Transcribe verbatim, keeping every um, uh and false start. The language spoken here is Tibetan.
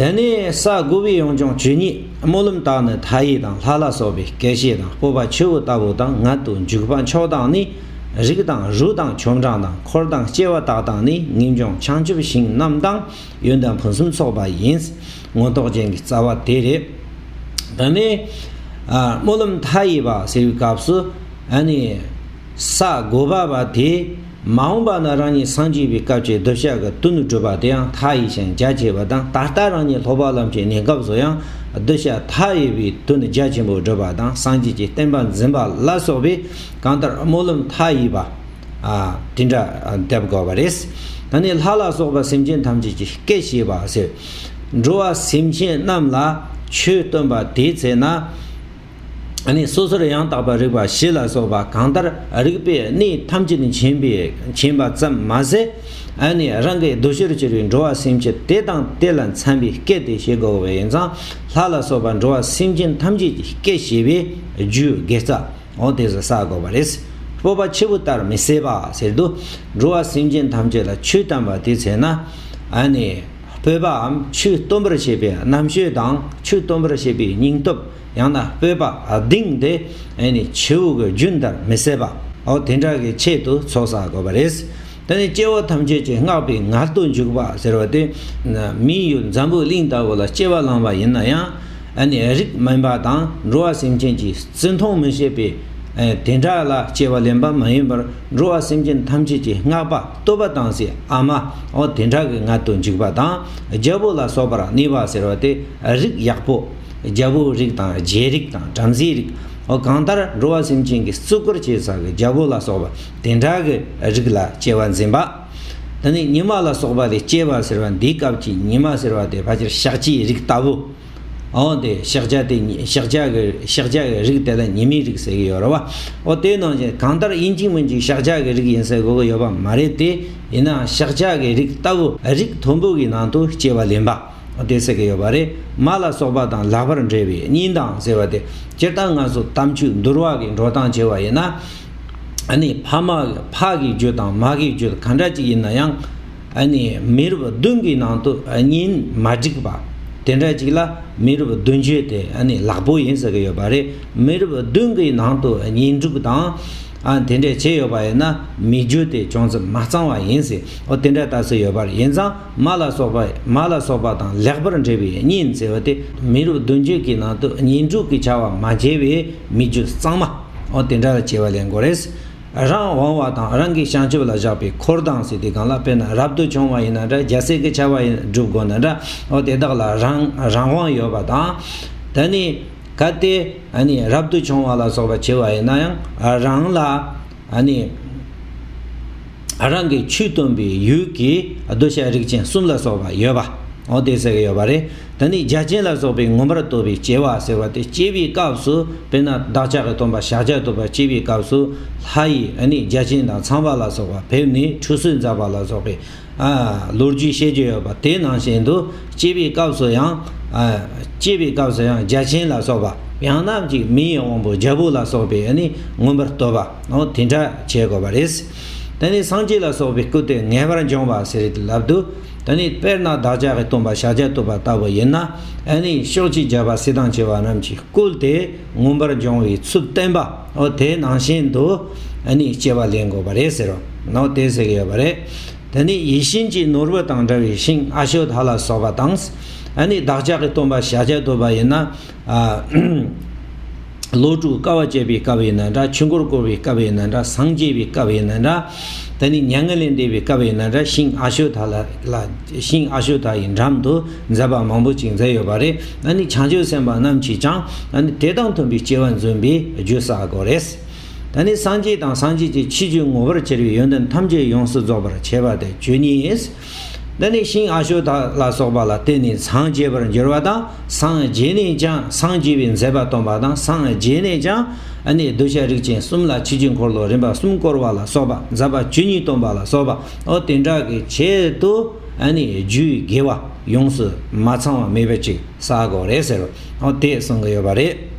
དེ་ནས་ས་དགུ་པའི་ཡང་ལྗང་བཅུ་གཉིས། སྨོན་ལམ་དག་ནི་མཐའ་ཡས་དང་། ལྷ་ལ་སོགས་པའི་སྐད་ཅིག་དང་། སྤོབས་པ་ཆེ་བོ་ལྟ་བུ་དང་། མངལ་དུ་འཇུག་པ་མཆོག་དང་ནི། རིགས་དང་རུས་དང་ཆོ་འབྲང་དང་། འཁོར་དང་སྐྱེ་བ་དག་དང་ནི། ངེས་འབྱུང་བྱང་ཆུབ་ཞིང་རྣམས་དང་། ཡོན་ཏན་ཕུན་སུམ་ཚོགས་པ་ཡིན། མངོན་རྟོགས་རྒྱན་གྱི་རྩ་བ་དེ་རེད། དེ་ནས་ཨ་སྨོན་ལམ་མཐའ་ཡས་པ་ཟེར་བའི་སྐབས་སུ་ཨ་ནི་ས་དགུ་པ་བ་དེ། མ་འོངས་པ་ན་རང་ཉིད་སངས་རྒྱས་པའི་སྐབས་ཀྱི་གདུལ་བྱ་གི་དོན་སྒྲུབ་པ་དེ་ཡང་མཐའ་ཡས་ཤིང་རྒྱ་ཆེ་བ་དང་། ད་ལྟ་རང་ཉིད་སློབ་པ་ལམ་གྱི་གནས་སྐབས་སུ་ཡང་གདུལ་བྱ་མཐའ་ཡས་པའི་དོན་རྒྱ་ཆེན་པོ་སྒྲུབ་པ་དང་། སངས་རྒྱས་ཀྱི་བསྟན་པ་འཛིན་པ་ལ་སོགས་པའི་གང་ལྟར་སྨོན་ལམ་མཐའ་ཡས་པ། ཨ་དེ་འདྲ་འདེབས་དགོས་པ་རེད། ད་ནི་ལྷ་ལ་སོགས་པ་སེམས་ཅན་ཐམས་ཅད་ཀྱི་སྐད་བྱས་པ་ཟེར། འགྲོ་བ་སེམས་ཅན་རྣམས་ལ་ཆོས་སྟོན་པ་དེའི་ཚེ་ན། ཨ་ནི་སོ་སོར་ཡང་དག་པར་རིག་པ་བཞི་ལ་སོགས་པ་གང་ལྟར་རིག་པའི་གནས་ཐམས་ཅད་མཁྱེན་པའི་མཁྱེན་པ་ཙམ་མ་ཟད། ཨ་ནི་རང་གི་འདུ་ཤེས་ཀྱི་རིགས་འགྲོ་བ་སེམས་ཅན་དེ་དང་དེ་ལ་འཚམ་པའི་སྐད་དེ་བྱེད་དགོས་པ་ཡིན་ཙང་། ལྷ་ལ་སོགས་པ་འགྲོ་བ་སེམས་ཅན་ཐམས་ཅད་ཀྱི་སྐད་བྱེད་པའི་རྒྱུའི་དགེ་རྩ། འོ་དེ་ཚོ་བསགས་དགོས་པ་རེད། སྤོབས་པ་ཆེ་བོ་ལྟར་མི་གསལ་བ་ཟེར་དུས། འགྲོ་བ་སེམས་ཅན་ཐམས་ཅད་ལ་ཆོས་བསྟན་པ་དེའི་ཚེ་ན། ཨ་ནི་སྤོབས་པའམ་ཆོས་སྟོན་པར་བྱེད་པའི་རྣམ་དཔྱོད་དང་། ཆོས་སྟོན་པར་བྱེད་པའི་སྙིང་སྟོབས། ཡང་ན་སྤོབས་པ་གདེང་དེ་ཨ་ནི་ཆེ་བོ་གི་རྒྱུན་ལྟར་མི་གསལ་བ། འོ་དེ་འདྲ་གི་ཆེད་དུ་ཚོགས་བསགས་དགོས་པ་རེད། དེ་ནས་སྐྱེ་བོ་ཐམས་ཅད་ཀྱི་བསྔགས་པའི་མངལ་དུ་འཇུག་པ་ཟེར་བ་དེ། མིའི་ཡུལ་འཛམ་བུ་གླིང་ལྟ་བུ་ལ་སྐྱེ་བ་བླངས་པ་ཡིན་ན་ཡང་། ཨ་ནི་རིགས་དམན་པ་དང་འགྲོ་བ་སེམས་ཅན་གྱི་བརྩི་མཐོང་མི་བྱེད་པའི་ཨ་དེ་འདྲ་ལ་སྐྱེ་བ་ལེན་པ་མ་ཡིན་པར། འགྲོ་བ་སེམས་ཅན་ཐམས་ཅད་ཀྱི་བསྔགས་པ་བསྟོད་པ་དང་སའི་ཨ་མ། འོ་དེ་འདྲ་གི་མངལ་དུ་འཇུག་པ་དང་། རྒྱལ་པོ་ལ་སོགས་པར་གནས་པ་ཟེར་བ་དེ་རིགས་ཡག་པོ། རྒྱལ་པོའི་རིགས་དང་རྗེ་རིགས་དང་བྲམ་ཟེའི་རིགས། འོ་གང་ལྟར་འགྲོ་བ་སེམས་ཅན་གྱི་བརྩི་བཀུར་བྱེད་ས་གི་རྒྱལ་པོ་ལ་སོགས་པ་དེ་འདྲ་གི་རིགས་ལ་སྐྱེ་བ་འཛིན་པ། དེ་ནས་ཉི་མ་ལ་སོགས་པ་ལས་སྐྱེ་བ་ཟེར་བ་འདིའི་སྐབས་ཀྱི་ཉི་མ་ཟེར་བ་དེ་ཕལ་ཆེར་ཤཱཀྱའི་རིགས་ལྟ་བུ། འོ་དེ་ཤཱཀྱ་དེ་ཉི་ཤཱཀྱ་གི་ཤཱཀྱ་གི་རིགས་དེ་ལ་ཉི་མའི་རིགས་ཟེར་གི་ཡོད་རེད་བ། འོ་དེ་ནང་བཞིན་གང་ལྟར་ཡིན་གཅིག་མིན་གཅིག་ཤཱཀྱ་གི་རིགས་ཡིན་ཟེར་དགོས་ཀྱི་ཡོད་པ་མ་རེད་དེ། ཡིན་ནའང་ཤཱཀྱ་གི་རིགས་ལྟ་བུ་རིགས་མཐོན་པོ་གི་ནང་དུ་སྐྱེ་བ་ལེན་པ། དེ་ཟེར་གི་ཡོད་པ་རེད། མ་ལ་སོགས་པ་དང་ལེགས་པར་འབྲེལ་བའི་གཉེན་དང་ཟེར་བ་དེ། སྤྱིར་བཏང་ང་ཚོ་དམ་ཆོས་འདུལ་བ་གི་འགྲོ་སྟངས་བྱས་པ་ཡིན་ན། ཨ་ནི་ཕ་མ་ཕ་གི་རྒྱུད་དང་མ་གི་རྒྱུད་ག་འདྲ་ཅིག་ཡིན་ན་ཡང་། ཨ་ནི་མི་རབས་བདུན་གྱི་ནང་དུ་གཉེན་མ་འགྲིག་པ། དེ་འདྲ་ཅིག་ལ་མི་རབས་བདུན་རྒྱུད་དེ་ཨ་ནི་ལེགས་པོ་ཡིན་ཟེར་གི་ཡོད་པ་རེད། མི་རབས་བདུན་གྱི་ནང་དུ་གཉེན་དྲུག་དང་། ཨ་དེ་འདྲ་བྱས་ཡོད་པ་ཡིན་ན་མི་རྒྱུད་དེ་ཅུང་ཙམ་མ་གཙང་བ་ཡིན་ཟེར། འོ་དེ་འདྲ་ལྟ་ཚུལ་ཡོད་པ་རེད། ཡིན་ཙང་མ་ལ་སོགས་པ་མ་ལ་སོགས་པ་དང་ལེགས་པར་འབྲེལ་བའི་གཉེན་ཟེར་བ་དེ་མི་རབས་བདུན་རྒྱུད་ཀྱི་ནང་དུ་གཉེན་དྲུག་གི་བྱ་བ་མ་བྱས་པའི་མི་རྒྱུད་གཙང་མ། འོ་དེ་འདྲ་ལ་སྐྱེ་བ་ལེན་དགོས་རེད། རང་དབང་བ་དང་རང་གི་བྱང་ཆུབ་ལ་བཞག་པའི་འཁོར་དང་ཟེར་དུས་སྒང་ལ། དཔེར་ན་རབ་ཏུ་བྱུང་བ་ཡིན་ན་འདྲ། རྒྱལ་སྲས་ཀྱི་བྱ་བ་ཡིན་སྒྲུབ་དགོས་ན་འདྲ། འོ་དེ་དག་ལ་རང་རང་དབང་ཡོད་པ་དང་། དེ་ནི་གལ་ཏེ་ཨ་ནི་རབ་ཏུ་བྱུང་བ་ལ་སོགས་པ་བྱས་པ་ཡིན་ན་ཡང་རང་ལ་ཨ་ནི་རང་གི་ཆོས་སྟོན་པའི་ཡུལ་གྱི་གདུལ་བྱ་རིགས་ཅན་གསུམ་ལ་སོགས་པ་ཡོད་པ། འོ་དེ་ཟེར་གི་ཡོད་པ་རེད། ད་ནི་རྒྱ་ཆེན་ལ་སོགས་པའི་མངོན་པར་བསྟོད་པའི་སྐྱེ་བ་ཟེར་བ་དེ། སྐྱེ་བའི་སྐབས་སུ་དཔེར་ན་བདག་ཅག་གི་སྟོན་པ་ཤཱཀྱ་ཐུབ་པ་སྐྱེ་བའི་སྐབས་སུ་ལྷ་ཡི་ཨ་ནི་རྒྱ་ཆེན་དང་ཚངས་པ་ལ་སོགས་པ་ཕེབས་ནས་ཁྲུས་གསོལ་མཛད་པ་ལ་སོགས་པའི་ཨ་ལོ་རྒྱུས་བཤད་རྒྱུ་ཡོད་པ་དེ་ནང་བཞིན་དུ། སྐྱེ་བའི་སྐབས་སུ་ཡང་ཨ་སྐྱེ་བའི་སྐབས་སུ་ཡང་རྒྱ་ཆེན་ལ་སོགས་པ། ཡང་ན་ཅིག་མི་ཡི་དབང་པོ་རྒྱལ་པོ་ལ་སོགས་པའི་ཨ་ནི་མངོན་པར་བསྟོད་པ། འོ་དེ་འདྲ་བྱེད་དགོས་པ་རེད། དེ་ནས་སངས་རྒྱས་ལ་སོགས་པའི་སྐུ་དེ་ངེས་པར་འབྱུང་བ་ཟེར་ཏེ་ལབ་དུས། དེ་ནི་དཔེར་ན་བདག་ཅག་གི་སྟོན་པ་ཤཱཀྱ་ཐུབ་པ་ལྟ་བུ་ཡིན་ན། ཨ་ནི་ཕྱོགས་བཅུའི་རྒྱལ་བ་སྲས་དང་བཅས་པ་རྣམས་ཀྱི་སྐུ་དེ་མངོན་པར་འབྱུང་བའི་ཚུལ་བསྟན་པ། འོ་དེ་ནང་བཞིན་དུ་ཨ་ནི་སྐྱེ་བ་ལེན་དགོས་པ་རེད་ཟེར་རོ། འོ་དེ་ཟེར་གྱི་ཡོད་པ་རེད། དེ་ནི་ཡིད་བཞིན་གྱི་ནོར་བུ་དང་འདྲ་བའི་ཤིང་ཨ་ཤོ་དྷ་ལ་སོགས་པ་དང་། ཨ་ནི་བདག་ཅག་གི་སྟོན་པ་ཤཱཀྱ་ཐུབ་པ་ཡིན་ན། ཨ་ལོ་དྲུག་དཀའ་བ་སྤྱད་པའི་སྐབས་ཡིན་ན་འདྲ། ཆོས་འཁོར་བསྐོར་བའི་སྐབས་ཡིན་ན་འདྲ། སངས་རྒྱས་པའི་སྐབས་ཡིན་ན་འདྲ། དེ་ནི་མྱ་ངན་ལས་འདས་པའི་སྐབས་ཡིན་ན་འདྲ། ཤིང་ཨ་ཤོ་དྷ་ལ་ལ་ཤིང་ཨ་ཤོ་དྷ་ཡི་འགྲམ་དུ་མཛད་པ་མང་པོ་ཅིག་མཛད་ཡོད་པ་རེད། ཨ་ནི་བྱང་ཆུབ་སེམས་དཔའ་རྣམས་ཀྱིས་ཀྱང་ཨ་ནི་དེ་དང་མཐུན་པའི་སྐྱེ་བ་འཛིན་པའི་རྒྱུ་བསགས་དགོས་རེད། ད་ནི་སངས་རྒྱས་དང་སངས་རྒྱས་ཀྱི་ཆོས་ཀྱི་ངོ་བོར་གྱུར་པའི་ཡོན་ཏན་ཐམས་ཅད་ཡོངས་སུ་རྫོགས་པར་བྱེད་པ་དེ་བཅུ་གཉིས་ཡིན། ད་ནི་ཤིང་ཨ་ཤོ་དྷ་ལ་སོགས་པ་ལ་བརྟེན་ནས་སངས་རྒྱས་པར་འགྱུར་བ་དང་། སངས་རྒྱས་ནས་ཀྱང་སངས་རྒྱས་པའི་མཛད་པ་སྟོན་པ་དང་། སངས་རྒྱས་ནས་ཀྱང་ཨ་ནི་གདུལ་བྱ་རིགས་ཅན་གསུམ་ལ་ཆོས་ཀྱི་འཁོར་ལོ་རིམ་པ་གསུམ་བསྐོར་བ་ལ་སོགས་པ། མཛད་པ་བཅུ་གཉིས་སྟོན་པ་ལ་སོགས་པ། འོ་དེ་འདྲ་གི་ཆེད་དུ་ཨ་ནི་རྒྱུའི་དགེ་བ་ཡོངས་སུ་མ་ཚང་བ་མེད་པ་ཅིག་བསགས་དགོས་རེད་ཟེར། འོ་དེ་གསུང་གི་ཡོད་པ་རེད།